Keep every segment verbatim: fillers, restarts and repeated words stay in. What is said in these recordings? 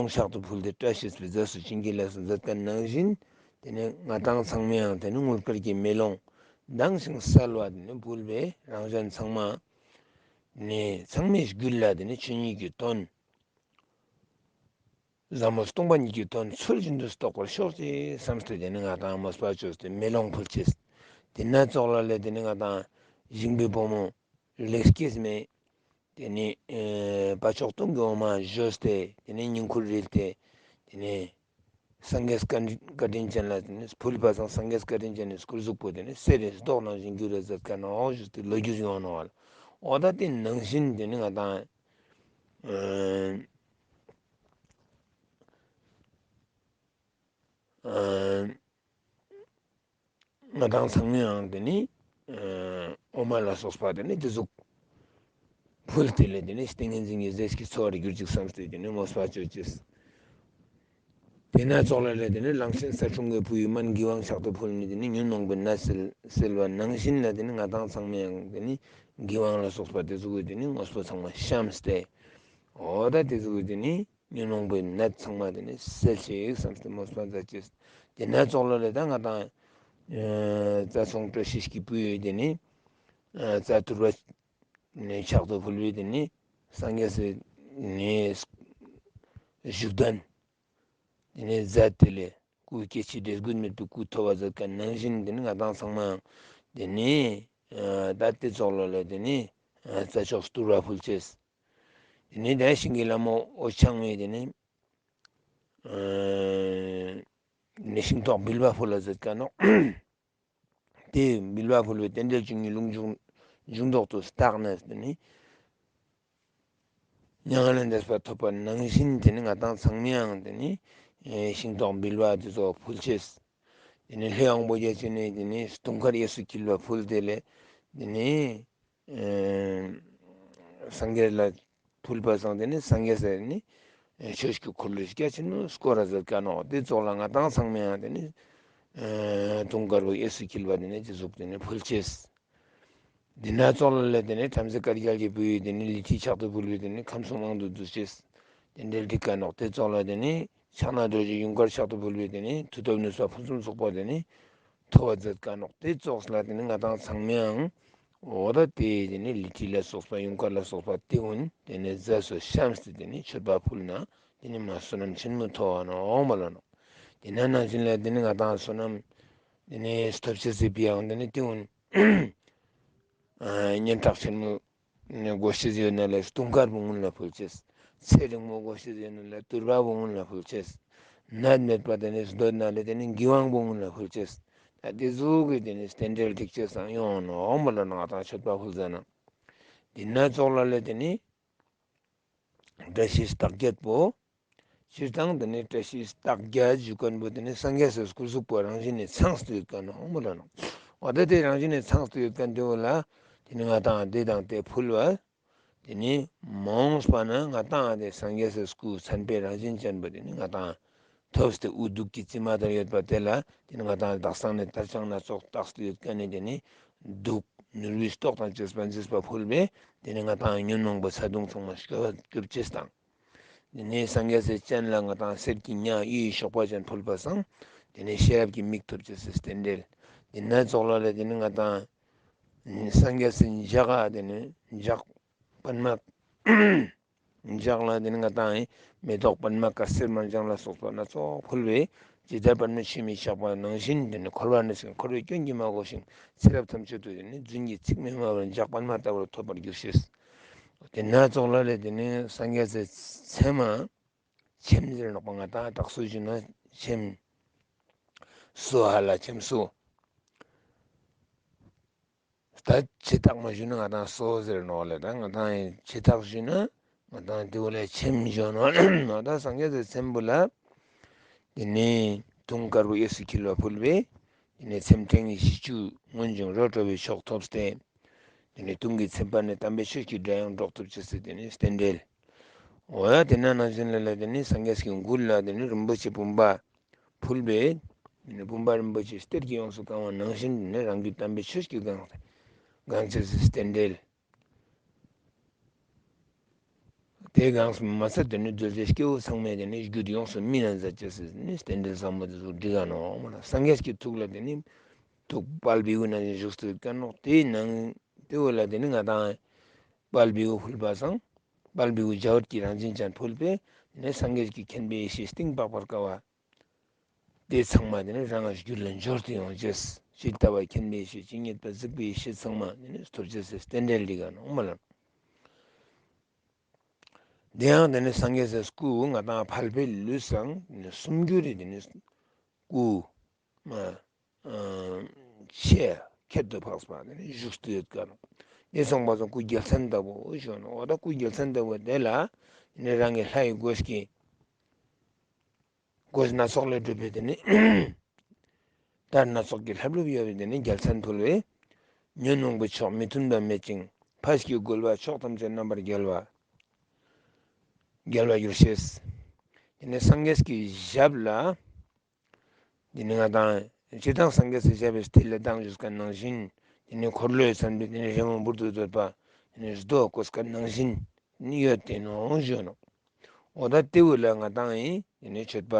ལོངས་ཕྱག་ཏུ་ཕུལ་ཏེ་བཀྲ་ཤིས་པའི་རྫས་སུ་བྱིན་གྱིས་བརླབས་སོ་ཟེར་ཁན་ནང་བཞིན་དེ་ནེ་ང་ཏང་ཚང་མའང་དེ་ནེ་དངུལ་དཀར་གྱི་མེ་ལོང་དྭངས་ཤིང་གསལ་བ་དེ་ནེ་ཕུལ་བའི་རང་གཞན་ཚང་མ་དེ་ནེ་ཚང་མའི་རྒྱུད་ལ་དེ་ནེ་ཆོས་ཉིད་ཀྱི་དོན་ཟབ་མོ་སྟོང་པ་ཉིད་ཀྱི་དོན་ཚུལ་བཞིན་དུ་རྟོགས་པར་ཤོག་ཅེས་བསམས་ཏེ་དེ་ནེ་ང་ཏང་མོས་པ་ཅོས་ཏེ་མེ་ལོང་ཕུལ་ཅེས། དེ་ནེ་ཙོགས་ལ་ལས་དེ་ནེ་ང་ཏང་ཞིང་པའི་བུ་མོ་ལེགས་སྐྱེས་མའི་དེ་ནེ་ཨེ་དཔའ་མཆོག་གཏུམ་གྱི་འོ་མ་བཞོས་ཏེ་དེ་ནེ་སྙིང་ཁུར་རིལ་ཏེ་དེ་ནེ་སངས་རྒྱས་བཀའ་དྲིན་བཀའ་དྲིན་ཅན་ལ་དེ་ནེ་ཕུལ་བ་སང་སངས་རྒྱས་བཀའ་དྲིན་ཅན་ནི་སྐུ་གཟུགས་པོ་དེ་ནེ་གསེར་རི་མདོག་ནང་བཞིན་འགྱུར་རེ་ཟེར་ཁན་ནོག་ཞུས་ཏེ་ལོ་རྒྱུས་ཡོང་ནོག་ལ། འོ་ད་དེ་ནང་བཞིན་དེ་ནེ་ང་ཏང་ཨེ་ཨེ་ང་ཏང་ཚང་མའང་དེ་ནེ་ཨེ་འོ་མ་ལ་སོགས་པ་དེ་ནེ་དེ་ཟུག་ཕུལ་ཏེ་ལས་དེ་ནེ་ཏིང་ངེ་འཛིན་གྱི་རྫས་ཀྱི་འཚོ་བར་གྱུར་ཅིག་བསམས་ཏེ་དེ་ནེ་མོས་པ་ཅོ་ཅེས། དེ་ནེ་ཙོགས་ལ་ལས་དེ་ནེ་གླང་ཆེན་ས་འཁྲུངས་ཀྱི་བུ་ཡི་སྨན་གྱི་དབང་ཕྱག་ཏུ་ཕུལ་ནས་དེ་ནེ་ཉོན་མོངས་པའི་ནད་སེལ་སེལ་བ་ནང་བཞིན་ལ་དེ་ནེ་ང་ཏང་ཚང་མའང་དེ་ནེ་གི་དབང་ལ་སོགས་པ་དེ་ཟུག་གི་དེ་ནེ་དངོས་པོ་ཚང་མ་བཤམས་ཏེ། འོ་ད་དེ་ཟུག་གི་དེ་ནེ་ཉོན་མོངས་པའི་ནད་ཚང་མ་དེ་ནེ་སེལ་ཅིག་བསམས་ཏེ་མོས་པ་མཛད་ཅེས། དེ་ནེ་ཙོགས་ལ་ལས་ད་ང་ཏང་ཨེ་རྩྭ་ཚོང་བཀྲ་ཤིས་ཀྱི་བུ་ཡི་དེ་ནེ་ཨེ་རྩྭ་དུར་བ་ནེ་ཕྱག་ཏུ་ཕུལ་བའི་དེ་ནེ་སངས་རྒྱས་སི་ནེ་བཞུགས་གདན་དེ་ནེ་མཛད་དེ་ལས་སྐུ་སྐྱེ་འཆི་བྲལ་དགུ་མེད་པའི་སྐུ་ཐོབ་པ་མཛད་ཁན་ནང་བཞིན་དེ་ནེ་ང་ཏང་ཚང་མ་དེ་ནེ་ཨ་ད་དེ་ཙོགས་ལ་ལས་དེ་ནེ་ཨ་རྩྭ་མཆོག་དུར་བ་ཕུལ་ཅེས། དེ་ནེ་ད་ཞིང་གི་ལྷ་མོ་འོད་འཆང་བའི་དེ་ནེ་ཨ་ནེ་ཤིང་ཏོག་བིལ་བ་ཕུལ་ལ་མཛད་ཁན་ནོག། དེ་བིལ་བ་ཕུལ་བའི་རྟེན་འབྲེལ་བཅུ་གཉིས་ལྷུན་འབྱུང་འབྱུང་ལྡོག་ཏུ་བརྟགས་ནས་དེ་ནེ་མྱ་ངན་ལས་འདས་པ་ཐོབ་པ་ནང་བཞིན་དེ་ནེ་ང་ཏང་ཚང་མའང་དེ་ནེ་ཨེ་ཤིང་ཏོག་བིལ་བ་དེ་ཙོགས་ཕུལ་ཅེས། དེ་ནེ་ལྷའི་དབང་པོ་བརྒྱ་བྱིན་ནི་དེ་ནེ་དུང་དཀར་གཡས་སུ་འཁྱིལ་བ་ཕུལ་ཏེ་ལས་དེ་ནེ་ཨེ་སངས་རྒྱས་ལ་ཕུལ་བ་སང་དེ་ནེ་སངས་རྒྱས་སི་ནི་ཨེ་ཆོས་ཀྱི་འཁོར་ལོ་རྒྱ་ཆེན་མོ་བསྐོར་ར་མཛད་ཁན་ནོག། དེ་ཙོགས་ལ་ང་ཏང་ཚང་མའང་དེ་ནེ་ཨེ་དུང་དཀར་པོ་གཡས་སུ་འཁྱིལ་བ་དེ་ནེ་དེ་ཟུག་དེ་ནེ་ཕུལ་ཅེས། དེ་ནེ་ཙོགས་ལ་ལས་དེ་ནེ་བྲམ་ཟེ་དཀར་རྒྱལ་གྱི་བུ་ཡི་དེ་ནེ་ལི་ཁྲི་ཕྱག་ཏུ་ཕུལ་བའི་དེ་ནེ་ཁམས་གསུམ་དབང་དུ་བསྡུ་ཅེས་དེ་འདྲ་འགྲིག་ཁན་ནོག། དེ་ཙོགས་ལ་དེ་ནེ་ཕྱག་ན་རྡོ་རྗེ་ཡུངས་དཀར་ཕྱག་ཏུ་ཕུལ་བའི་དེ་ནེ་མཐུ་སྟོབས་ནུས་པ་ཕུན་སུམ་ཚོགས་པ་དེ་ནེ་ཐོབ་པ་མཛད་ཁན་ནོག། དེ་ཙོགས་ལ་དེ་ནེ་ང་ཏང་ཚང་མའང་འོ་ད་དེ་དེ་ནེ་ལི་ཁྲི་ལ་སོགས་པ་ཡུངས་དཀར་ལ་སོགས་པ་དེ་ཀུན་དེ་ནེ་རྫས་སུ་བཤམས་ཏེ་དེ་ནེ་མཆོད་པ་ཕུལ་ན་དེ་ནེ་མ་བསོད་ནམས་ཆེན་མོ་ཐོབ་བ་ནོག་མ་ལོ་ནོག། དེ་ནེ་ནང་བཞིན་ལ་དེ་ནེ་ང་ཏང་བསོད་ནམས་དེ་ནེ་ཐོབ་ཅེས་སི་ཕིའང་དེ་ནེ་དེ་ཀུན་ཨ་སྙན་གྲགས་ཆེན་མོ་ནེ་དགོས་ཤེས་ཡོད་ན་ལས་དུང་དཀར་པོ་སྔོན་ལ་ཕུལ་ཅེས། ཚེ་རིང་མོ་དགོས་ཤེས་ཡོད་ན་ལས་དུར་བ་པོ་སྔོན་ལ་ཕུལ་ཅེས། ནད་མེད་པ་དེ་ནེ་འདོད་ན་ལས་དེ་ནེ་གི་དབང་པོ་སྔོན་ལ་ཕུལ་ཅེས། ད་དེ་ཟུག་གི་དེ་ནེ་རྟེན་འབྲེལ་འགྲིག་ཅེས་སང་ཡོང་ནོག་མ་ལོ་ནོག། ང་ཏང་མཆོད་པ་ཕུལ་ཟ་ན། དེ་ནེ་ཙོགས་ལ་ལས་དེ་ནེ་བཀྲ་ཤིས་རྟགས་བརྒྱད་པོ། སྤྱིར་བཏང་དེ་ནེ་བཀྲ་ཤིས་རྟགས་བརྒྱད་ཞུ་ཁན་པོ་དེ་ནེ་སངས་རྒྱས་སི་སྐུ་གཟུགས་པོ་རང་བཞིན་ནེ་ཚངས་ཏེ་ཡོད་ཁན་ནོག་མ་ལོ་ནོག། འོ་ད་དེ་རང་བཞིན་ནེ་ཚངས་ཏེ་ཡོད་ཁན་དེ་བོ་ལ་དེ་ནེ་ང་ཏང་དེ་དང་དེ་ཕུལ་བ། དེ་ནེ་མ་འོངས་པ་ན་ང་ཏང་དེ་སངས་རྒྱས་སི་སྐུ་མཚན་དཔེ་རང་བཞིན་ཅན་པོ་དེ་ནེ་ང་ཏང་ཐོབ་སྟེ་དབུ་གདུགས་ཀྱི་རྩིབས་མ་ལྟར་ཡོད་པ་དེ་ལ་དེ་ནེ་ང་ཏང་དག་སང་ནེ་དར་དཔྱངས་སྣ་ཚོགས་བཏགས་ཏེ་ཡོད་ཁན་ནི་དེ་ནེ་གདུགས་ནོར་བུའི་ཏོག་དང་བཅས་པ་མཛེས་པ་ཕུལ་བས་དེ་ནེ་ང་ཏང་ཉོན་མོངས་པ་ཚ་གདུང་ཚང་མ་སྐྱོབ་སྐྱོབ་ཅེས་དང་། དེ་ནེ་སངས་རྒྱས་སི་སྤྱན་ལ་ང་ཏང་གསེར་གྱི་ཉ་གཡུའི་གཤོག་པ་ཅན་ཕུལ་བ་སང་དེ་ནེ་ཤེས་རབ་ཀྱི་མིག་ཐོབ་ཅེས་སི་རྟེན་འབྲེལ། དེ་ནེ་ཙོགས་ལ་ལས་དེ་ནེ་ང་ཏང་སངས་རྒྱས་སི་ལྗགས་དེ་ནེ་ལྗགས་པདྨ། ལྗགས་ལ་དེ་ནེ་ང་ཏང་མེ་ཏོག་པདྨ་དཀར་སེར་དམར་ལྗང་ལ་སོགས་པ་སྣ་ཚོགས་ཕུལ་བས་ཇི་ལྟར་པདྨ་འཆི་མེད་ཆགས་པ་ནང་བཞིན་དེ་ནེ་འཁོར་བ་ནི་སྲིད་འཁོར་བའི་སྐྱོན་གྱིས་མ་གོས་ཤིང་ཚེ་རབས་ཐམས་ཅད་དུ་དེ་ནེ་རྫུན་གྱི་ཚིག་སྨྲས་མ་བར་ལྗགས་པདྨ་ལྟ་བུར་ཐོབ་པར་འགྱུར་ཞེས། དེ་ནེ་ཙོགས་ལ་ལས་དེ་ནེ་སངས་རྒྱས་སི་མཚན་མ་ཆེམས་ཟེར་ནོག་པ། ང་ཏང་དག་སུ་ཞུ་ན་ཆེམས་སོ་ཧ་ལ་ཆེམས་སོ། ད་ཆེ་ཐག་མ་ཞུ་ན་ང་ཏང་སོ་ཟེར་ནོག་ལེ། ད་ང་ཏང་ཆེ་ཐག་ཞུ་ན་ང་ཏང་དེ་བོ་ལ་ཆེམས་ཞུ་ནོག། ད་སངས་རྒྱས་སི་མཚན་པོ་ལ་དེ་ནེ་དུང་དཀར་པོ་གཡས་སུ་འཁྱིལ་བ་ཕུལ་བས་དེ་ནེ་ཚེམས་ཕྲེང་བཞི་བཅུ་མངོན་ཞིང་རོ་བྲོ་བའི་མཆོག་ཐོབ་སྟེ། དེ་ནེ་དུང་གི་ཚེམས་པ་ནི་དམ་པའི་ཆོས་ཀྱི་སྒྲ་དབྱངས་སྒྲོག་ཐུབ་ཅེས་སི་དེ་ནེ་རྟེན་འབྲེལ། འོ་ཡ་དེ་ནེ་ནང་བཞིན་ལ་ལ་དེ་ནེ་སངས་རྒྱས་ཀྱི་མགུལ་ལ་དེ་ནེ་རིན་པོ་ཆེ་བུམ་པ་ཕུལ་བས། དེ་ནེ་བུམ་པ་རིན་པོ་ཆེ་གཏེར་གྱི་ཡོངས་སུ་གང་བ་ནང་བཞིན་དེ་ནེ་རང་རྒྱུད་དམ་པའི་ཆོས་ཀྱིས་གང་གང་ཅེས་སི་རྟེན་འབྲེལ། དེ་གང་སོང་མ་ཚད་དེ་ནི་རྡོ་རྗེ་སྐྱེ་བོ་ཚང་མས་དེ་ནི་རྒྱུད་ཡོངས་སུ་སྨིན་ན་མཛད་ཅེས་སི་ནི་རྟེན་འབྲེལ་ཟབ་མོ་དེ་ཚོ་འགྲིག་ག་ནོག་མོལ་ལ། སངས་རྒྱས་ཀྱི་ཐུགས་ལ་དེ་ནི་ཐུགས་དཔལ་བེའུ་ནང་བཞིན་བཞུགས་སུ་ཡོད་ཀ་ནོག། དེའི་ནང་དེ་བོ་ལ་དེ་ནི་ང་དང་དཔལ་བེའུ་ཕུལ་བ་སང་དཔལ་བེའུ་བྱ་འོད་ཀྱི་རང་བཞིན་ཅན་ཕུལ་བས་དེ་ནི་སངས་རྒྱས་ཀྱི་མཁྱེན་པའི་ཡེ་ཤེས་གཏིང་དཔག་པར་དཀའ་བ་དེ་ཚང་མ་དེ་ནི་རང་རྒྱུད་ལ་འབྱོར་ཏེ་ཡོང་ཅེས། ཇི་ལྟ་བ་མཁྱེན་པའི་ཡེ་ཤེས་ཇི་སྙེད་པ། གཟིགས་པའི་ཡེ་ཤེས་ཚང་མ་དེ་ནི་ཐོབ་ཅེས་སི་རྟེན་འབྲེལ་འགྲིག་ག་ནོག་མོལ་ལ། དེ་ཡང་དེ་ནི་སངས་རྒྱས་སི་སྐུ་ང་དང་ཕལ་པའི་ལུས་སང་དེ་ནི་སུམ་འགྱུར་རེ་དེ་ནི་སྐུ་མ་ཨ་ཆེ་ཁྱད་དུ་འཕགས་པ་དེ་ནི་བཞུགས་སུ་ཡོད་ཀ་ནོག། དེ་སོང་པ་སང་སྐུ་རྒྱལ་མཚན་ལྟ་བུ་ཞུ་ནོག། འོ་ད་སྐུ་རྒྱལ་མཚན་ལྟ་བུ་དེ་ལ་དེ་ནི་རང་གི་ལྷའི་གོས་ཀྱི་གོས་སྣ་ཚོགས་ལས་གྲུབ་པའི་དེ་ནི་དར་སྣ་ཚོགས་ཀྱི་ལྷབ་ལྷུབ་ཡོད་པའི་དེ་ནི་རྒྱལ་མཚན་ཕུལ་བས། ཉོན་མོངས་པའི་ཕྱོགས་མི་མཐུན་པ་མེད་ཅིང་། ཕས་ཀྱི་རྒོལ་བ་ཕྱོགས་ཐམས་ཅད་རྣམ་པར་རྒྱལ་བ། རྒྱལ་བར་གྱུར་ཅེས། དེ་ནི་སངས་རྒྱས་ཀྱི་ཞབས་ལ་དེ་ནི་ང་དང་སྤྱིར་བཏང་སངས་རྒྱས་སི་ཞབས་པའི་མཐིལ་ལ་བཏང་བཞུགས་ཀ་ནང་བཞིན་དེ་ནི་འཁོར་ལོའི་མཚན་པའི་དེ་ནི་རི་མོ་འབུར་དུ་བརྡོལ་བ་དེ་ནི་རྡོ་བརྐོས་ཀ་ནང་བཞིན་ནི་ཡོད་དེ་ནོག་ཞུ་ནོག། འོ་ད་དེ་བོ་ལ་ང་དང་ཡིན་དེ་ནི་མཆོད་པ་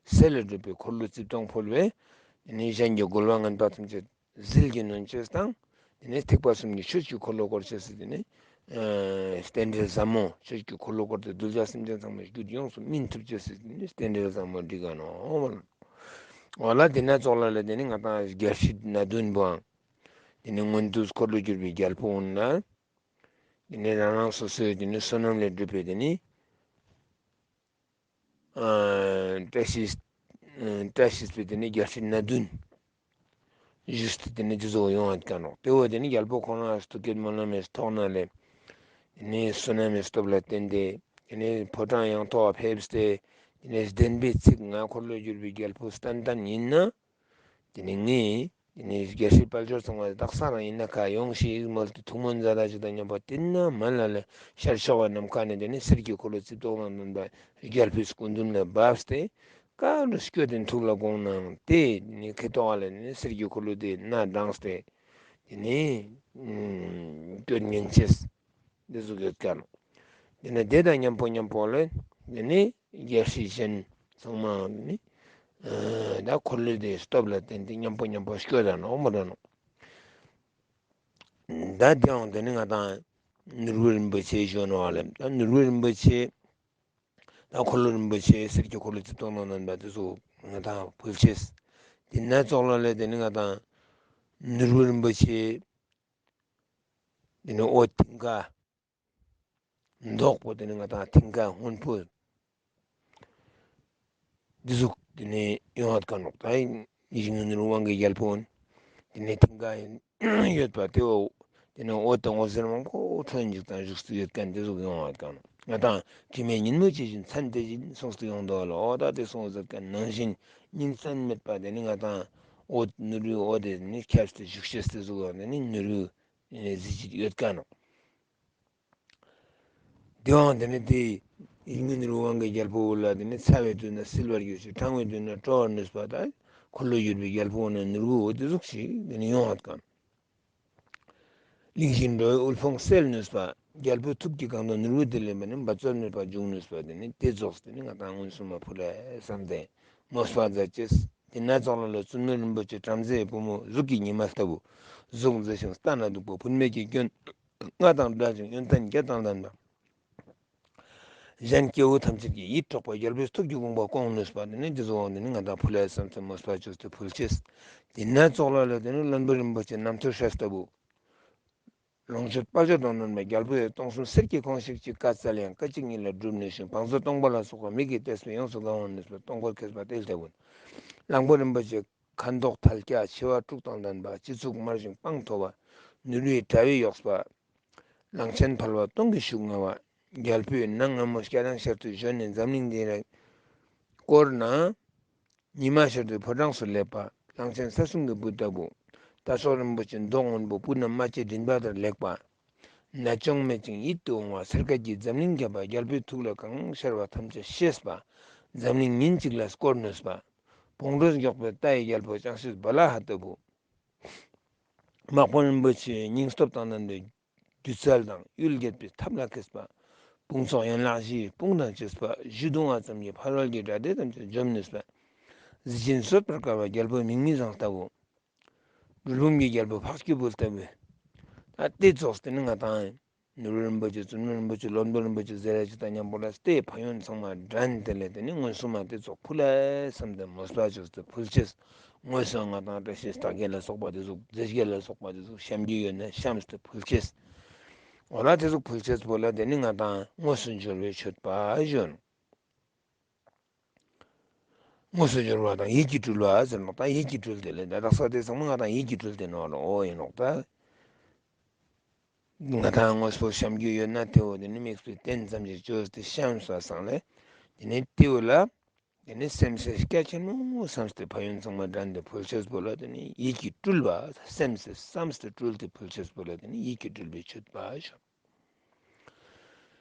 གསེར་ལས་གྲུབ་པའི་འཁོར་ལོ་རྩིབས་སྟོང་ཕུལ་བས། དེ་ནི་གཞན་གྱི་རྒོལ་བ་ངན་པ་ཐམས་ཅད་ཟིལ་གྱིས་གནོན་ཅེས་དང་། དེ་ནི་ཐེག་པ་གསུམ་གྱི་ཆོས་ཀྱི་འཁོར་ལོ་བསྐོར་ཅེས་སི་དེ་ནི་ཨ་རྟེན་འབྲེལ་ཟབ་མོ། ཆོས་ཀྱི་འཁོར་ལོ་བསྐོར་ཏེ་གདུལ་བྱ་སེམས་ཅན་ཚང་མའི་རྒྱུད་ཡོངས་སུ་སྨིན་ཐུབ་ཅེས་སི་དེ་ནི་རྟེན་འབྲེལ་ཟབ་མོ་འགྲིག་ག་ནོག། འོ་ལ་དེ་ན་ཙོགས་ལ་ལ་དེ་ནི་ང་དང་རྒྱལ་སྲིད་སྣ་བདུན་པོའང་དེ་ནི་མངོན་དུ་འཁོར་ལོས་སྒྱུར་བའི་རྒྱལ་པོ་འོང་ན། དེ་ནི་རང་རང་སོ་སོའི་དེ་ནི་བསོད་ནམས་ལས་གྲུབ་པའི་དེ་ནི་ཨ་བཀྲ་ཤིས་ཨ་བཀྲ་ཤིས་པའི་དེ་ནི་རྒྱལ་སྲིད་སྣ་བདུན་བཞུགས་ཏེ་དེ་ནི་དེ་ཚོ་ཡོང་བ་ཀ་ནོག། དེ་བོ་དེ་ནི་རྒྱལ་པོ་ཁོ་ན་སྟོབས་བརྒྱད་སྨོན་ལམ་མེ་ཐོག་ན་ལས་དེ་ནི་བསོད་ནམས་མེ་སྟོབས་ལ་བརྟེན་ཏེ་དེ་ནི་ཕོ་བྲང་ཡང་ཐོག་ཕེབས་ཏེ་དེ་ནི་བདེན་པའི་ཚིག་ང་འཁོར་ལོས་སྒྱུར་བའི་རྒྱལ་པོ་སྟན་སྟན་ཡིན་ན། དེ་ནི་ངས་དེ་ནི་རྒྱལ་སྲིད་དཔལ་འབྱོར་ཚང་མ་དག་ས་རང་ཡིན་ན་ཁ་ཡོང་ཞིག་མོལ་ཏེ་ཐུགས་སྨོན་མཛད་ད་ཅིག་དང་མཉམ་པོ་དེ་ན་མ་ལ་ལ་ཤར་ཕྱོགས་པ་ནམ་མཁའ་ནས་དེ་ནི་གསེར་གྱི་འཁོར་ལོ་རྩིབས་སྟོང་དང་ལྡན་པ་རྒྱལ་པོའི་སྐུ་མདུན་ལ་བབས་ཏེ་ཀ་རུ་སྐྱོད་དེ་ཐུགས་ལ་དགོངས་ནའང་དེ་ནི་ཁེ་ཏོག་ལ་ནི་གསེར་གྱི་འཁོར་ལོ་དེ་ན་དྲངས་ཏེ་དེ་ནི་སྐྱོད་ཉན་ཅེས་དེ་ཟུག་ཡོད་ཀ་ནོག། དེ་ནི་དེ་དང་མཉམ་པོ་མཉམ་པོ་ལ་དེ་ནི་རྒྱལ་སྲིད་གཞན་ཚང་མ་ནི་ཨ་ད་འཁོར་ལོ་དེ་སྟོབས་ལ་བརྟེན་ཏེ་མཉམ་པོ་མཉམ་པོ་སྐྱོད་ད་ནོག་མོལ་ད་ནོག། ད་དེའང་དེ་ནི་ང་དང་ནོར་བུ་རིན་པོ་ཆེ་ཞུ་ནོག་ལེ། ད་ནོར་བུ་རིན་པོ་ཆེ་ད་འཁོར་ལོ་རིན་པོ་ཆེ་གསེར་གྱི་འཁོར་ལོ་རྩིབས་སྟོང་དང་ལྡན་པ་དེ་ཚོ་ང་དང་ཕུལ་ཅེས། དེ་ན་ཙོགས་ལ་ལས་དེ་ནི་ང་དང་ནོར་བུ་རིན་པོ་ཆེ་དེ་ནི་འོད་མཐིང་ག་མདོག་པོ་དེ་ནི་ང་དང་མཐིང་ག་སྔོན་པོ་འདི་ཟུག་དེ་ནི་ཡོང་བ་ཀ་ནོག། ད་ཡིད་བཞིན་ནོར་བུའི་དབང་གི་རྒྱལ་པོ་འོང་། དེ་ནི་མཐིང་ག་ཡོད་པ་དེ་བོ་དེ་ནི་འོད་དང་འོད་ཟེར་མང་པོ་འཕྲོ་འཇུག་དང་བཞུགས་སུ་ཡོད་མཁན་དེ་ཟུག་ཡོང་བ་ཀ་ནོག། ང་དང་དྲི་མེད་ཉིན་མོ་ཇི་བཞིན་མཚན་དེ་བཞིན་གསུངས་ཏེ་ཡོང་དོ་ལོ། འོ་ད་དེ་གསུངས་ཟེར་མཁན་ནང་བཞིན་ཉིན་མཚན་མེད་པ་དེ་ནི་ང་དང་འོད་ནོར་བུའི་འོད་དེ་ནི་ཁྱབ་སྟེ་བཞུགས་ཤེས་དེ་ཟུག་ཡོང་དེ་ནི་ནོར་བུ་གཟི་བརྗིད་ཡོད་ཀ་ནོག། དེའང་དེ་ནི་དེ་ཡིད་བཞིན་ནོར་བུའི་དབང་གི་རྒྱལ་པོ་བོ་ལ་དེ་ནི་ཚ་བའི་དུས་ན་བསིལ་བར་གྱུར་ཅིང་གྲང་བའི་དུས་ན་དྲོ་བར་ནུས་པ་དང་འཁོར་ལོས་སྒྱུར་བའི་རྒྱལ་པོ་བོ་ན་ནོར་བུ་བོ་དེ་ཟུག་ཞིག་དེ་ནི་ཡོང་བ་ཀ་ནོག། གླིང་བཞི་འགྲོ་བའི་དབུལ་ཕོངས་སེལ་ནུས་པ། རྒྱལ་པོའི་ཐུགས་ཀྱི་གང་དུ་ནོར་བུ་དེ་ལེན་པ་ནི་འབད་རྩོལ་མེད་པར་འབྱུང་ནུས་པ་དེ་ནི་དེ་རྫོགས་དེ་ནི་ང་དང་མངོན་སུམ་མ་ཕུལ་ལེ་བསམ་སྟེ་མོས་པ་མཛད་ཅེས། དེ་ན་ཙོགས་ལ་ལ་བཙུན་མོ་རིན་པོ་ཆེ་བྲམ་ཟེའི་བུ་མོ་གཟུགས་ཀྱི་ཉི་མ་ལྟ་བུ། གཟུགས་མཛེས་ཤིང་ལྟ་ན་སྡུག་པ་བུད་མེད་ཀྱི་སྐྱོན་ལྔ་དང་བྲལ་ཞིང་ཡོན་ཏན་བརྒྱད་དང་ལྡན་པ། གཞན་སྐྱེ་བོ་ཐམས་ཅད་ཀྱི་ཡིད་འཕྲོག་པ་རྒྱལ་པོའི་ཐུགས་ཀྱི་དགོངས་པ་སྐོང་ནུས་པ་དེ་ནི་དེ་ཚོ་དེ་ནི་ང་དང་ཕུལ་ལེ་བསམ་སྟེ་མོས་པ་བཅོས་ཏེ་ཕུལ་ཅེས། དེ་ན་ཙོགས་ལ་ལ་དེ་ནི་བློན་པོ་རིན་པོ་ཆེ་རྣམ་ཐོས་སྲས་ལྟ་བུ། ལོངས་སྤྱོད་དཔལ་འབྱོར་དང་ལྡན་པ་རྒྱལ་པོ་ཡི་སྟོང་གསུམ་གསེར་གྱི་ཁང་ཞིག་ཅིག་བཀའ་སྩལ་ཡང་སྐད་ཅིག་ཉིད་ལ་འགྲུབ་ནུས་ཤིང་བང་མཛོད་སྟོང་པ་ལ་སོགས་པ་མིག་གིས་བལྟས་པས་ཡོངས་སུ་གང་བ་ནུས་པ་སྟོང་པར་མཁས་པ་དེ་ལྟ་བུ། གླང་པོ་རིན་པོ་ཆེ་ཁ་མདོག་དལ་ཀྱག་མཆེ་བ་དྲུག་དང་ལྡན་པ་སྤྱི་གཙུག་དམར་ཞིང་པང་མཐོ་བ། ནོར་བུའི་དྲ་བས་ཡོགས་པ། གླང་ཆེན་ཕལ་པ་སྟོང་གི་ཤུགས་མངའ་བ། རྒྱལ་པོའི་ནང་སྔ་མོ་སྐྱ་རེངས་ཤར་དུས་བཞོན་ནས་འཛམ་གླིང་འདི་རུ་བསྐོར་ན། ཉི་མ་ཤར་དུས་ཕོ་བྲང་སུ་སླེབས་པ། གླང་ཆེན་ས་གསུམ་གྱི་བུ་ལྟ་བུ། རྟ་མཆོག་རིན་པོ་ཆེ་མདོག་སྔོན་པོ་སྤུ་ན་རྨ་བྱའི་མགྲིན་པ་ལྟར་ལེགས་པ། ན་ཆུང་མེད་ཅིང་ཡིད་དུ་འོང་བ། སེར་སྐྱའི་འཛམ་གླིང་ཁྱབ་པ། རྒྱལ་པོའི་ཐུགས་ལ་གང་ཤར་བ་ཐམས་ཅད་ཤེས་པ། འཛམ་གླིང་ཉིན་གཅིག་ལ་བསྐོར་ནུས་པ། བོང་གྲུ་མགྱོགས་པའི་རྟ་ཡི་རྒྱལ་པོ་ལྕང་གཤེད་བ་ལ་ཧ་ལྟ་བུ། དམག་དཔོན་རིན་པོ་ཆེའི་སྙིང་སྟོབས་དང་ལྡན་པའི་སྒྱུ་རྩལ་དང་ཡུལ་རྒྱས་པའི་ཐབས་ལ་མཁས་པ། དཔུང་ཚོགས་ཡན་ལག་བཞི་དཔུང་དང་བཅས་པ། གཞུ་བརྡུང་བ་ཙམ་གྱིས་ཕ་རོལ་གྱི་དགྲ་སྡེ་ཐམས་ཅད་འཇོམས་ནུས་པ། གཟི་བྱིན་གསོད་པར་དཀའ་བ་རྒྱལ་པོ་མིག་མི་བཟང་ལྟ་བུ། གྲུལ་བུམ་གྱི་རྒྱལ་པོ་འཕགས་སྐྱེས་བུ་ལྟ་བུ། ད་དེ་ཙོགས་དེ་ནི་ང་དང་ནོར་བུ་རིན་པོ་ཆེ་བཙུན་མོ་རིན་པོ་ཆེ་བློན་པོ་རིན་པོ་ཆེ་ཟེར་ཡ་ཅིག་དང་མཉམ་པོ་ལ་སྟེ་ཕན་ཡོན་ཚང་མ་འདྲེན་ཏེ་ལས་དེ་ནི་མངོན་སུམ་མ་དེ་ཙོགས་ཕུལ་ལེ་བསམ་སྟེ་མོས་པ་ཅོས་ཏེ་ཕུལ་ཅེས། དངོས་སུ་ང་དང་བཀྲ་ཤིས་རྟགས་བརྒྱད་ལ་སོགས་པ་དེ་ཟུག་རྫས་བརྒྱད་ལ་སོགས་པ་དེ་ཟུག་བཤམས་རྒྱུ་ཡོད་ན་བཤམས་ཏེ་ཕུལ་ཅེས། འོ་ན་དེ་ཟུག་ཕུལ་ཅེས་པོ་ལ་དེ་ནི་ང་དང་དངོས་སུ་འབྱོར་བའི་མཆོད་པ་ཞུ་ནོག། དངོས་སུ་འབྱོར་བ་དང་ཡིད་ཀྱིས་སྤྲུལ་བ་ཟེར་ནོག། ད་ཡིད་ཀྱིས་སྤྲུལ་ཏེ་ལས་ད་དག་ས་དེ་ཚང་མ་ང་དང་ཡིད་ཀྱིས་སྤྲུལ་ཏེ་ནོག་ལོ། འོ་ཡིན་ནོག། ད་ང་དང་དངོས་སུ་བཤམས་རྒྱུ་ཡོད་ན་དེ་བོ་དེ་ནི་དམིགས་པའི་རྟེན་ཙམ་ཞིག་བཅོས་ཏེ་བཤམས་པ་སང་ལས་དེ་ནི་དེ་བོ་ལ་དེ་ནི་སེམས་སི་སྐྱ་ཆེན་མོ་བསམས་ཏེ་ཕན་ཡོན་ཚང་མ་འདྲེན་ཏེ་ཕུལ་ཅེས་པོ་ལ་དེ་ནི་ཡིད་ཀྱིས་སྤྲུལ་བ། སེམས་སི་བསམས་ཏེ་སྤྲུལ་ཏེ་ཕུལ་ཅེས་པོ་ལ་དེ་ནི་ཡིད་ཀྱིས་སྤྲུལ་བའི་མཆོད་པ་ཞུ།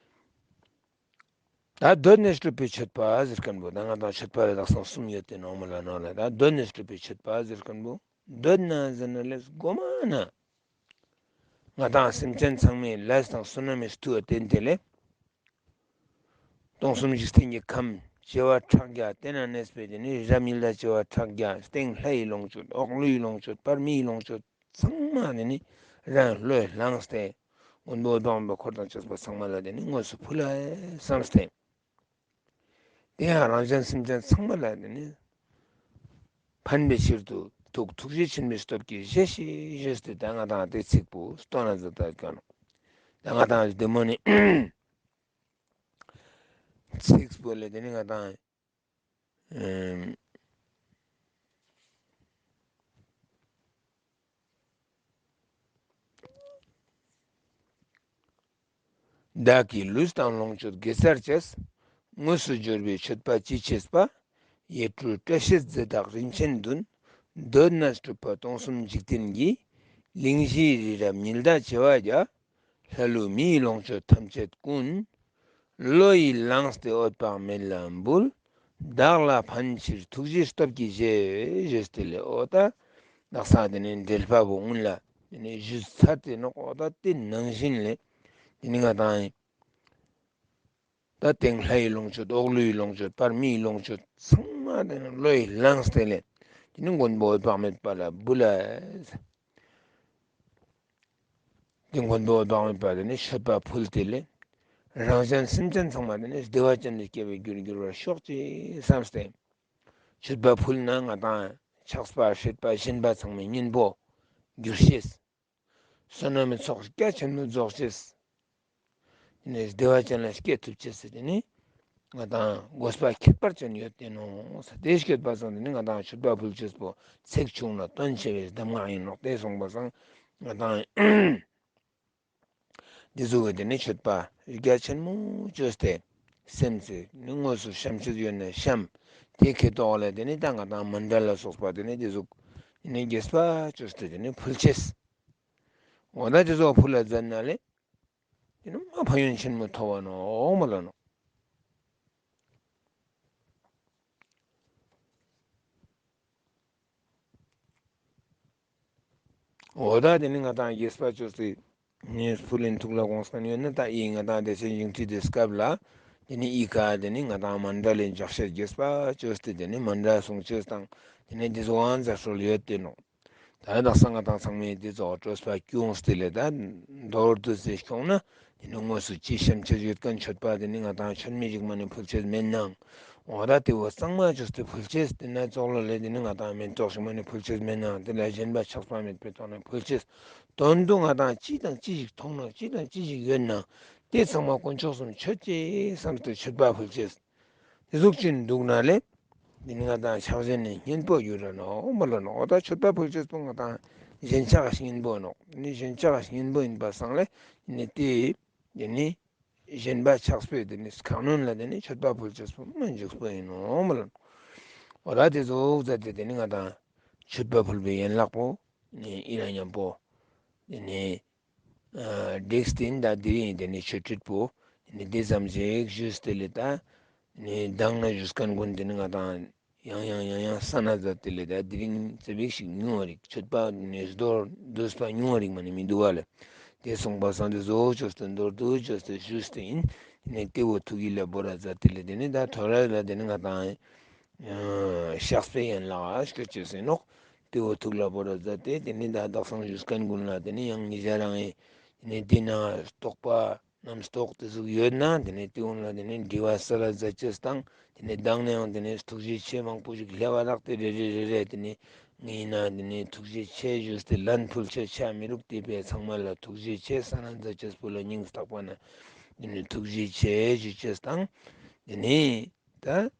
ད་འདོད་ནས་སྤྲུལ་པའི་མཆོད་པ་ཟེར་མཁན་པོ་ད་ང་དང་མཆོད་པ་ལ་དག་ས་གསུམ་ཡོད་དེ་ནོག་མོལ་ལ་ནོག་ལ། ད་འདོད་ནས་སྤྲུལ་པའི་མཆོད་པ་ཟེར་མཁན་པོ་འདོད་ན་ཟེར་ན་ལས་གོ་མ་ན་ང་དང་སེམས་ཅན་ཚང་མའི་ལས་དང་བསོད་ནམས་མཐུ་བ་བརྟེན་ཏེ་ལས་སྟོང་གསུམ་འཇིག་རྟེན་གྱི་ཁམས་བྱེ་བ་ཕྲག་བརྒྱ་དེ་ན་གནས་པའི་དེ་ནི་རབ་ཉི་ཟླ་བྱེ་བ་ཕྲག་བརྒྱ་སྟེང་ལྷའི་ལོངས་སྤྱོད་འོག་ཀླུའི་ལོངས་སྤྱོད་བར་མིའི་ལོངས་སྤྱོད་ཚང་མ་དེ་ནི་རང་བློས་བླངས་ཏེ་མགོན་པོ་འོད་དཔག་མེད་པ་འཁོར་དང་བཅས་པ་ཚང་མ་ལ་དེ་ནི་དངོས་སུ་ཕུལ་ལ་བསམས་ཏེ། དེ་ཡང་རང་གཞན་སེམས་ཅན་ཚང་མ་ལ་དེ་ནི་ཕན་པའི་ཕྱིར་དུ་ཐུགས་ཐུགས་རྗེ་ཆེན་པོའི་སྟོབས་ཀྱིས་བཞེས་ཤིག་ཞུས་ཏེ་ད་ང་དང་དེ་ཚིག་པོ་སྟོན་ན་མཛད་དེ་ཡོད་ཀྱག་ནོག། ད་ང་དང་དེ་མོ་ནི་ཚིག་པོ་ལས་དེ་ནི་ང་དང་བདག་གི་ལུས་དང་ལོངས་སྤྱོད་དགེ་རྩར་བཅས། དངོས་སུ་འབྱོར་བའི་མཆོད་པ་ཅི་བྱེད་པ། ཡིད་སྤྲུལ་བཀྲ་ཤིས་རྫས་བདག་རིན་ཆེན་བདུན། འདོད་ན་སྤྲུལ་པ་སྟོང་གསུམ་འཇིག་རྟེན་གྱི། གླིང་བཞི་རི་རབ་ཉི་ཟླ་བྱེ་བ་བརྒྱ། ལྷ་ཀླུ་མིའི་ལོངས་སྤྱོད་ཐམས་ཅད་ཀུན། བློ་ཡིས་བླངས་ཏེ་འོད་དཔག་མེད་ལ་འབུལ། བདག་ལ་ཕན་ཕྱིར་ཐུགས་རྗེའི་སྟོབས་ཀྱིས་བཞེས་ཞུས་ཏེ་ལས་འོ་ད་དག་ས་དེ་ནི་འགྲེལ་པ་བོ་སྔོན་ལ་དེ་ནི་ཞུས་ཚར་ཏེ་ནོག། འོ་ད་དེ་ནང་བཞིན་ལས་དེ་ནི་ང་དང་ད་སྟེང་ལྷའི་ལོངས་སྤྱོད་འོག་ཀླུའི་ལོངས་སྤྱོད་བར་མིའི་ལོངས་སྤྱོད་ཚང་མ་དེ་ནི་བློ་ཡིས་བླངས་ཏེ་ལས་དེ་ནི་མགོན་པོ་འོད་དཔག་མེད་པ་ལ་འབུལ་ལ། དེ་མགོན་པོ་འོད་དཔག་མེད་པ་དེ་ནི་མཆོད་པ་ཕུལ་ཏེ་ལས་རང་གཞན་སེམས་ཅན་ཚང་མ་དེ་ནི་བདེ་བ་ཅན་དུ་སྐྱེ་བའི་རྒྱུར་འགྱུར་བར་ཤོག་ཅེས་བསམས་ཏེ་མཆོད་པ་ཕུལ་ན་ང་དང་ཆགས་པ་སྲེད་པ་ཞེན་པ་ཚང་མའི་གཉེན་པོ་འགྱུར་ཤེས། བསོད་ནམས་ཚོགས་རྒྱ་ཆེན་མོ་རྫོགས་ཤེས། དེ་ནས་བདེ་བ་ཅན་ལ་སྐྱེ་ཐུབ་ཅེས་ཟེར་དེ་ནི་ང་དང་དགོས་པ་ཁྱད་པར་ཅན་ཡོད་དེ་ནོག། དེ་སྐྱོད་པ་སང་དེ་ནི་ང་དང་མཆོད་པ་ཕུལ་ཅེས་པོ་ཚེགས་ཆུང་ལ་དོན་ཆེ་བའི་གདམས་ངག་ཡིན་ནོག། དེ་སོང་པ་སང་ང་དང་འདི་ཟུག་གི་དེ་ནི་མཆོད་པ་རྒྱ་ཆེན་མོ་བཅོས་ཏེ་སེམས་སི་ནི་དངོས་སུ་བཤམས་ཅེས་ཡོད་ན་བཤམས། དེ་ཁེ་ཏོག་ལ་དེ་ནི་ད་ང་དང་མཎྜལ་ལ་སོགས་པ་དེ་ནི་དེ་ཟུག་དེ་ནི་རྒྱས་པ་བཅོས་ཏེ་དེ་ནི་ཕུལ་ཅེས། འོ་ན་དེ་ཟུག་ཕུལ་ལ་མཛད་ན་ལས་དེ་ནི་མ་ཕན་ཡོན་ཆེན་མོ་ཐོབ་བ་ནོག་མོལ་ལ་ནོག། འོ་ད་དེ་ནི་ང་དང་རྒྱས་པ་བཅོས་ཏེ་ནི་ཕུལ་ལེན་ཐུགས་ལ་དགོངས་ཀ་ཡོད་ན་ད་ཨི་ང་དང་དེ་ཚེ་ཞིང་ཁྲིད་དེ་སྐབས་ལ་དེ་ནི་ཨི་ཀ་དེ་ནི་ང་དང་མཎྜལ་ལེན་ལྗགས་བཤད་རྒྱས་པ་བཅོས་ཏེ་དེ་ནི་མཎྜལ་གསུང་ཅེས་དང་དེ་ནི་དེ་ཟུག་ཨང་ཛ་སྲོལ་ཡོད་དེ་ནོག། ད་དག་ས་ང་དང་ཚང་མས་དེ་ཚོ་སྤྲོས་པ་སྐྱོང་སྟེ་ལས་ད་མདོར་བསྡུས་ཏེ་ཁྱོང་ན་དེ་ནི་དངོས་སུ་ཅི་བཤམས་ཅེས་ཡོད་མཁན་མཆོད་པ་དེ་ནི་ང་དང་མཆོད་མེ་ཞིག་མ་ནི་ཕུལ་ཅེས་མེད་ནའང་། འོ་ད་དེ་བོ་གཙང་མ་བཅོས་ཏེ་ཕུལ་ཅེས། དེ་ན་ཙོགས་ལ་ལས་དེ་ནི་ང་དང་མེ་ཏོག་ཞིག་མ་ནི་ཕུལ་ཅེས་མེད་ནའང་། དེ་ལ་ཞེན་པ་ཆགས་པ་མེད་པའི་ཐོག་ནས་ཕུལ་ཅེས། དོན་དུ་ང་དང་ཅི་དང་ཅི་ཞིག་མཐོང་ན་ཅི་དང་ཅི་ཞིག་ཡོད་ན་དེ་ཚང་མ་དཀོན་མཆོག་གསུམ་མཆོད་ཅེས་བསམས་ཏེ་མཆོད་པ་ཕུལ་ཅེས། དེ་ཟུག་ཅིག་འདུག་ན་ལས་དེ་ནི་ང་དང་ཆགས་ཞེན་ནི་གཉེན་པོ་ཡོད་ར་ནོག་མོལ་ལ་ནོག། འོ་ད་མཆོད་པ་ཕུལ་ཅེས་པོ་ང་དང་ཞེན་ཆགས་གཉེན་པོ་ནོག། དེ་ནི་ཞེན་ཆགས་གཉེན་པོ་ཡིན་པ་སང་ལས་དེ་ནི་དེ་དེ་ནི་ཞེན་པ་ཆགས་པའི་དེ་ནི་ཁ་གནོན་ལ་དེ་ནི་མཆོད་པ་ཕུལ་ཅེས་པོ་མ་འཇུག་པོ་ཡིན་ནོག་མོལ་ལ་ནོག། འོ་ད་དེ་ཟུག་མཛད་དེ་དེ་ནི་ང་དང་མཆོད་པ་ཕུལ་བའི་ཡན་ལག་པོ་ནི་ཨི་ར་མཉམ་པོ་དེ་ནི་ཨ་བསྒྲིགས་ཏེ་ད་དེ་རིང་དེ་ནི་ཆོས་ཁྲིད་པོ་དེ་ནི་དེ་ཙམ་ཞིག་ཞུས་ཏེ་ལས་ད་ནི་མདང་ན་ཞུས་མཁན་ཀུན་དེ་ནི་ང་དང་ཡང་ཡང་ཡང་ཡང་ས་ན་ཛད་དེ་ལས་ད་དེ་རིང་ཙ་པིག་ཞིག་ཉུང་བ་རིག་མཆོད་པ་ནི་མདོར་བསྡུས་པ་ཉུང་བ་རིག་མ་ནི་མི་འདུག་བ་ལ། དེ་སོང་པ་སང་དེ་ཟུག་བཅོས་ཏེ་མདོར་བསྡུས་བཅོས་ཏེ་ཞུས་ཏེ་ཡིན། དེ་ནས་ཏེ་བོ་ཐུགས་ཡིད་ལ་བོར་ར་མཛད་དེ་ལས་དེ་ནས་ད་ཐོ་རས་ལ་དེ་ནས་ང་དང་ཨ་བཤགས་པའི་ཡན་ལག་ཨ་སྐྱོད་ཅེས་ཡིན་ནོག། ཏེ་བོ་ཐུགས་ལ་བོར་ར་མཛད་དེ་དེ་ནས་ད་དག་སང་ཞུས་མཁན་ཀུན་ལ་དེ་ནས་ཡང་ཉེ་ཞ་རང་ངི་དེ་ནས་དེ་ན་རྟོགས་པ་རྣམ་རྟོག་ཏེ་ཟུག་ཡོད་ན་དེ་ནས་ཏེ་ཀུན་ལ་དེ་ནས་དྲི་བ་སལ་ལ་མཛད་ཅེས་དང་དེ་ནས་མདང་ནས་ཡང་དེ་ནས་ཐུགས་རྗེ་ཆེ་མང་པོ་ཞིག་ལྷེ་བ་རག་སྟེ་རེ་རེ་རེ་རེ་དེ་ནས་ངས་ན་དེ་ནས་ཐུགས་རྗེ་ཆེ་ཞུས་ཏེ་ལན་ཕུལ་ཆ་ཆ་མི་རུག། དེ་བས་ཚང་མ་ལ་ཐུགས་རྗེ་ཆེ་ས་ན་མཛད་ཅེས་པོ་ལ་སྙིང་ཐག་པ་ན་དེ་ནས་ཐུགས་རྗེ་ཆེ་ཞུ་ཅེས་དང་དེ་ནས་ད་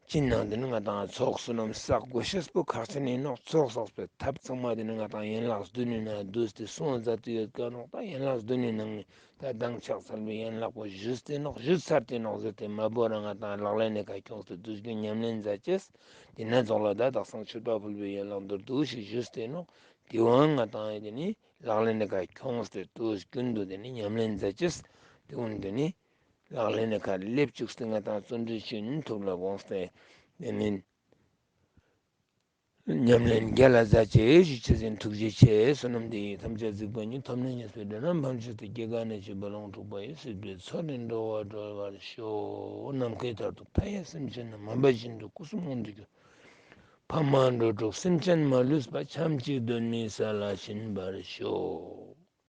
ཅི་ནང་དེ་ནི་ང་དང་ཚོགས་བསོད་ནམས་བསགས་དགོས་ཤེས་པོ་ཁག་ཆེན་ཡིན་ནོག། ཚོགས་བསགས་པའི་ཐབས་ཚང་མ་དེ་ནི་ང་དང་ཡན་ལག་བདུན་ནི་ནང་བསྡུས་ཏེ་གསུངས་མཛད་དེ་ཡོད་ཀ་ནོག། ད་ཡན་ལག་བདུན་ནི་ནང་ནས་ད་མདང་ཕྱག་འཚལ་བའི་ཡན་ལག་པོ་ཞུས་ཏེ་ནོག། ཞུས་ཚར་ཏེ་ནོག་ཟེར་ཏེ་མ་བོར་ར་ང་དང་ལག་ལེན་ནི་ཁ་ཁྱོངས་ཏེ་བསྡུས་རྒྱུ་ཉམས་ལེན་མཛད་ཅེས། དེ་ནས་ཚོགས་ལ་ད་དག་སང་མཆོད་པ་ཕུལ་བའི་ཡན་ལག་མདོར་བསྡུས་ཤིག་ཞུས་ཏེ་ནོག། དེ་བོ་ང་དང་དེ་ནི་ལག་ལེན་ནི་ཁ་ཁྱོངས་ཏེ་དུས་རྒྱུན་དུ་དེ་ནི་ཉམས་ལེན་མཛད་ཅེས། དེ་བོ་དེ་ནི་ལག་ལེན་ནི་ཁ་ལེབ་བཅུག་སྟེ་ང་དང་བརྩོན་འགྲུས་ཆེན་ཐུགས་ལ་དགོངས་ཏེ་དེ་ནི་ཉམས་ལེན་རྒྱལ་ལ་མཛད་ཅེས་ཞུ་ཅེས་ཡིན། ཐུགས་རྗེ་ཆེ། བསོད་ནམས་འདི་ཡིས་ཐམས་ཅད་གཟིགས་པ་ཉིད། ཐོབ་ནས་ཉེས་པའི་དགྲ་རྣམས་ཕམ་བྱས་ཏེ། སྐྱེ་རྒ་ན་འཆིའི་རྦ་ཀློང་འཁྲུགས་པ་ཡི། སྲིད་པའི་མཚོ་ལས་འགྲོ་བ་སྒྲོལ་བར་ཤོག། ནམ་མཁའི་མཐར་ཐུག་མཐའ་ཡས་སེམས་ཅན་རྣམས། མ་འབད་བཞིན་དུ་སྐུ་གསུམ་དབང་དུ་གྱུར། ཕ་མ་འགྲོ་དྲུག་སེམས་ཅན་མ་ལུས་པ། ཕྱམ་གཅིག་གདོད་མའི་ས་ལ་ཕྱིན་པར་ཤོག།